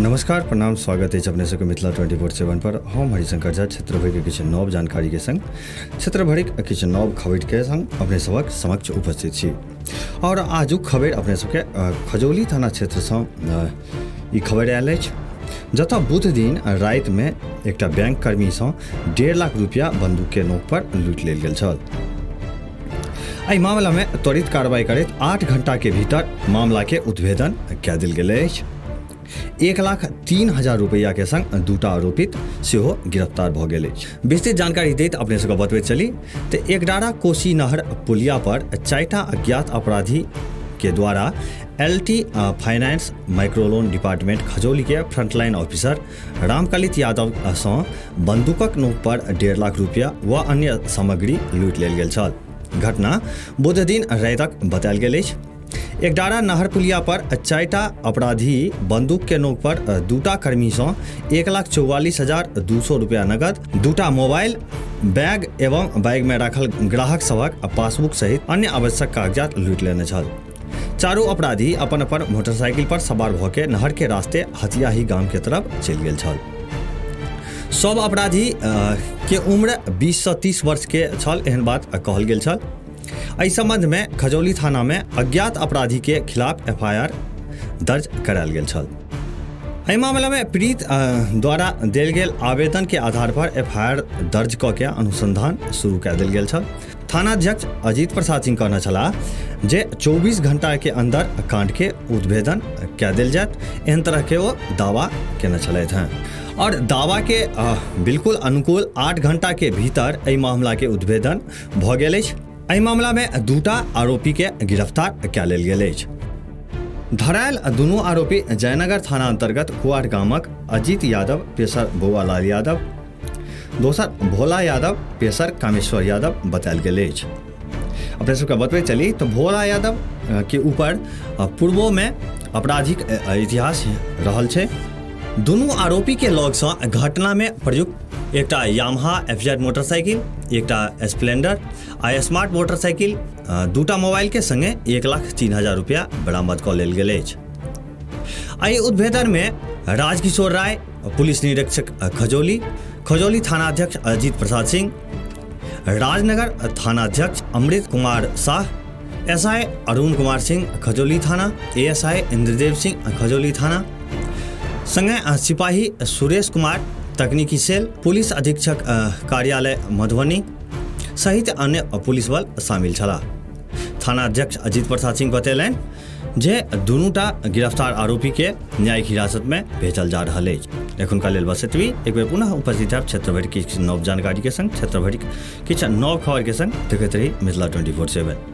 नमस्कार, प्रणाम, स्वागत अछि अपने सबके मिथिला 24/7 पर। हम हरिशंकर झा क्षेत्र भरिके किछु नव जानकारीके संग, क्षेत्र भरिक किछु नव खबरिके संग अपने सबक समक्ष उपस्थित छी। और आजुक खबरि अपने सबके खजौली थाना क्षेत्रसँ ई खबरि आयल अछि, जतऽ बुध दिन रातिमे एकटा बैंक कर्मीसँ 1.5 लाख रुपया बंदूकके नोक पर लूटि लेल गेल छल। एहि मामलामे त्वरित कार्रवाई करैत 8 घंटाके भीतर मामलाके उद्भेदन कए देल गेल अछि। 1,03,000 रुपैआ के संग दूटा आरोपित सेहो गिरफ्तार भऽ गेल अछि। विस्तृत जानकारी दैत अपने सबके बतबैत चली तऽ एकडारा कोसी नहर पुलिया पर 4टा अज्ञात अपराधी के द्वारा LT finance microloan department Khajauli के फ्रंटलाइन ऑफिसर रामकलित यादव सँ बंदूकक नोक पर 1.5 लाख रुपया व अन्य सामग्री लूटि लेल गेल छल। घटना बुध दिन रातिक बतायल गेल अछि। एकडारा नहर पुलिया पर 4टा अपराधी बंदूक के नोक पर 2टा कर्मी सँ 1,44,200 रुपया नगद, 2टा मोबाइल, बैग एवं बैग में राखल ग्राहक सभक पासबुक सहित अन्य आवश्यक कागजात लूटि लेने छल। चारू अपराधी अपन अपन मोटरसाइकिल पर सवार भऽ के नहर के रास्ते हथियाही गाम के तरफ चलि गेल छल। सब अपराधी के उम्र 20 सँ 30 वर्ष के छल, एहन बात कहल गेल छल। एहि संबंध में खजौली थाना में अज्ञात अपराधी के खिलाफ एफआईआर दर्ज करायल गेल छल। एहि मामला में पीड़ित द्वारा देल गेल आवेदन के आधार पर एफआईआर दर्ज कऽ के अनुसंधान शुरू कए देल गेल छल। थानाध्यक्ष अजीत प्रसाद सिंह कहने छलाह जे 24 घंटा के अंदर कांड के उद्भेदन कए देल जायत, एहन तरह के ओ दावा केने छलथि हैं। और दावा के बिल्कुल अनुकूल 8 घंटा के भीतर एहि मामला के उद्भेदन भऽ गेल अछि। एहि मामला में 2टा आरोपी के गिरफ्तार कए लेल गेल अछि। धरायल दुनू आरोपी जयनगर थाना अंतर्गत कुआर गामक अजीत यादव पेशर बौआलाल यादव, दोसर भोला यादव पेशर कामेश्वर यादव बतायल गेल अछि। अपने सबके बतबै चली तऽ भोला यादव के ऊपर पूर्वो में आपराधिक इतिहास रहल छै। दुनू आरोपी के लगसँ घटना में प्रयुक्त एकटा यामाहा एफजेड मोटरसाइकिल, एकटा स्प्लेंडर आ स्मार्ट मोटरसाइकिल, 2टा मोबाइल के संगे 1,03,000 रुपया बरामद कऽ लेल गेल अछि। एहि उद्भेदन में राजकिशोर राय पुलिस निरीक्षक खजौली, खजौली थानाध्यक्ष अजीत प्रसाद सिंह, राजनगर थानाध्यक्ष अमृत कुमार शाह, एसआई अरुण कुमार सिंह खजौली थाना, एएसआई इंद्रदेव सिंह खजौली थाना संगे सिपाही सुरेश कुमार तकनीकी सेल, पुलिस अधीक्षक कार्यालय मधुबनी सहित अन्य पुलिस बल शामिल छलाह। थानाध्यक्ष अजीत प्रसाद सिंह बतेलनि जे दुनूटा गिरफ्तार आरोपी के न्यायिक हिरासत में भेजल जा रहल अछि। एखुनका लेल बस एतबी। एक बेर पुनः उपस्थित हैब क्षेत्र भरि किछु नव जानकारी के संग, क्षेत्र भरि किछु नव खबर के संग। देखैत रही मिथिला 24/7।